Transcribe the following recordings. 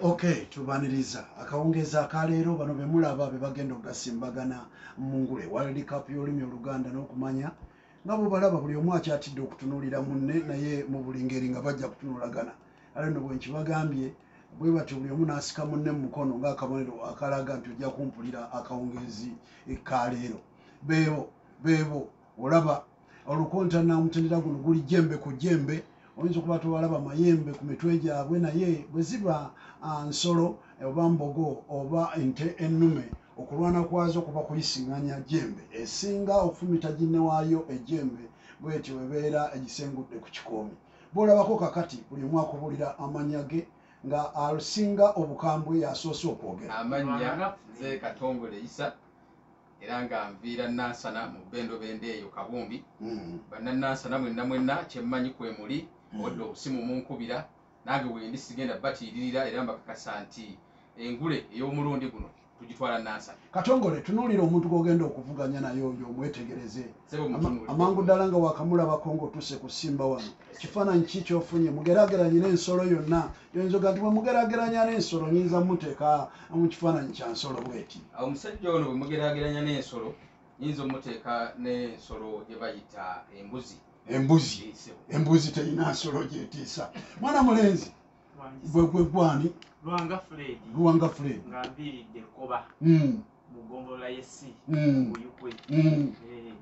Okay, tubaniriza akawungeezi akaleero. Bano be mulaba be bagenda okugasimbagana mu ngule World Cup y'olulimi Oluganda n'okumanya. Nga bwebalaba, buli omu akyatidde okutunuulira munne, naye mu buli ngeri nga bajja kutunulagana. Ale nno bwe nkibagambye bwe batyo, buli omu n'asika munne mu mukono ng'akabonero akalaga nti ojja kumpulira akawungeezi kaleero. Beebo beebo olaba olukontana. Omutendera guno guli jembe ku jembe. Oyinza okuba tobalaba mayembe ku mitwe gyabwe, naye bwe ziba nsolo oba mbogo oba ente ennume, okulwana kwazo kuba kuyisiŋŋanya jembe. Esinga okufumita ginne waayo ejembe bwetyo ebeera egisengudde ku kikoomi. Bwolabako kakati buli omu akubulira amannya ge, nga asinga obukambwe yasoose okwogera. Amannya nze Katongole Isa, era nga nviira Nansana mu Bendobendo eyo Kabumbi. Bannanansana mwenna mwenna kyemmanyi kwemuli odde obusimu munkubira, nange wendi sigenda batiiririra, era mbakakasa nti engule ey'omulundi guno tugitwala Nansana. Katongole, tunuulira omuntu gw'ogenda okuvuganya naye oyo, omwetegereze. Sebo, mutunuulidde. Amangu ddala nga wakamulabako ng'otuuse ku Simba wano, kifaananyi ki kyofunye? Mugeraageranye n'ensolo yonna yoyinza oga nti bwe mugeraageranya n'ensolo, nyinza muteeka mu kifaananyi kya nsolo bweti. Awo omusajja ono bwe mugeraageranya n'ensolo, nyinza omuteeka n'ensolo gye bayita embuzi. Embuzi? Sebo. Embuzi terina nsolo gyetiisa. Mwana mulenzi, gwe gwe gwani? Lwanga Fred. Luwanga Fred. Nga nviiridde Kkoba mu ggombolola y'essi Buyukwe. Eh.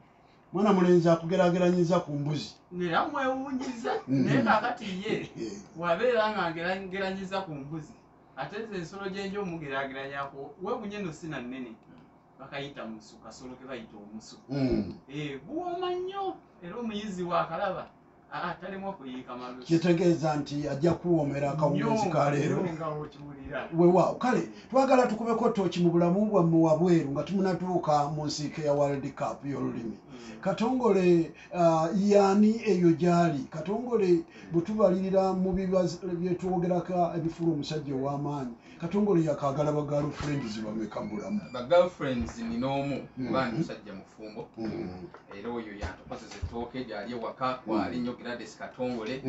Mwana mulenzi akugeraageranyiza ku mbuzi. Era mwewuunyiza, naye kaakati ye wabeera nga ngerageranyiza ku mbuzi, ate nze ensolo gyenja omugeraageranyako weewunye no sina nnene, bakayita musu, kasolo ke bayita omusu. Eh, guwooma nnyo, era omuyizi waakalaba talemwa kuyiika malusu. Kitegeeza nti ajja kuwoomera akawungeezi ka leero. Nnyo nga okiwulira. Weewaawo. Kale twagala tukubeko tooki mu bulamu bwammwe wabweru nga tumunatuuka mu nsiike ya World Cup y'olulimi. Katongole, yaani eyo gyali Katongole, bwe tubalirira mu byetwogerako ebifuula omusajja ow'amaanyi, Katongole yakaagala ba girlfriends bameka mu bulamu? Ba girlfriends nina omu, kuba ndi musajja mufumbo, era oyo yantokozesa ettooke gyali ewaka kwali nnyo, Gladys Katongole.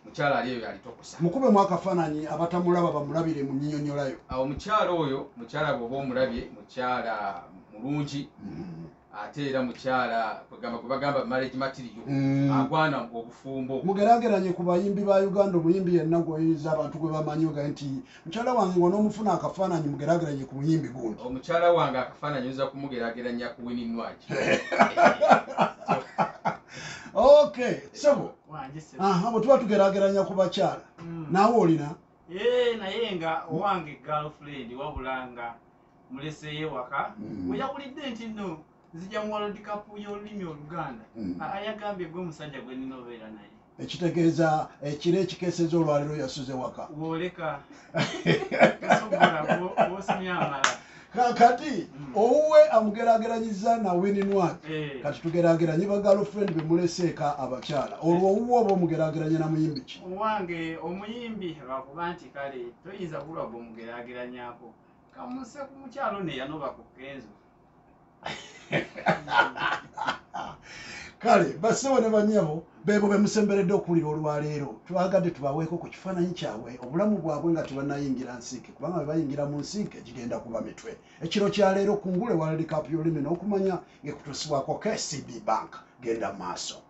Mukyala ali eyo yalitokosa. Mukubemu akafaananyi, abatamulaba bamulabire mu nyinyonnyolayo. Awo mukyala oyo, mukyala bw'oba omulabye, mukyala mulungi, ate era mukyala kwegamba gwe bagamba marriage material, agwana obufumbo. Mugeraageranye ku bayimbi ba Uganda, omuyimbi yenna gwoyinza abantu gwe bamanyi, ogaye nti mukyala wange ng'onoomufuna akafaananyi, mugeraageranye ku muyimbi gundi. Omukyala wange akafaananyi oyinza kumugeraageranya ku Winnie Nwagi. Okay, sebo. Wange sebo. Aha, bwe tuba tugeraageranya ku bakyala, naawe olina? Eh, naye nga owange girlfriend, wabula nga muleseeyo ewaka. Bwe yawulidde nti nno nzija mu World Cup y'olulimi Oluganda, ayagambye gwe musajja gwe nina obeera naye. Ekitegeeza ekiro ekikeeseza olwaleero yasuze waka. Bwoleka tosobola bw'osimya amala. Kakati owuwe amugeraageranyiza na Winnie Nwagi. Eh. Kati tugeraageranye ba girlfriend be muleseeka abakyala. Olwo owuwe oba omugeraageranya na muyimbi ki? Owange omuyimbi, lwakuba nti kale toyinza kulwa gwe omugeraageranyako, kamuse ku mukyalo ne yanoba ku Kenzo. Kale bassebo ne bannyabo, beebo be musemberedde okuwulira olwaleero. Twagadde tubaweeko ku kifaananyi kyabwe, obulamu bwabwe nga tebannayingira nsiike, kubanga bwe bayingira mu nsiike gigenda kuba mitwe. Ekiro kya leero ku ngule World Cup y'olulimi n'okumanya ng'ekutuusibwako KCB Bank. Genda mu maaso.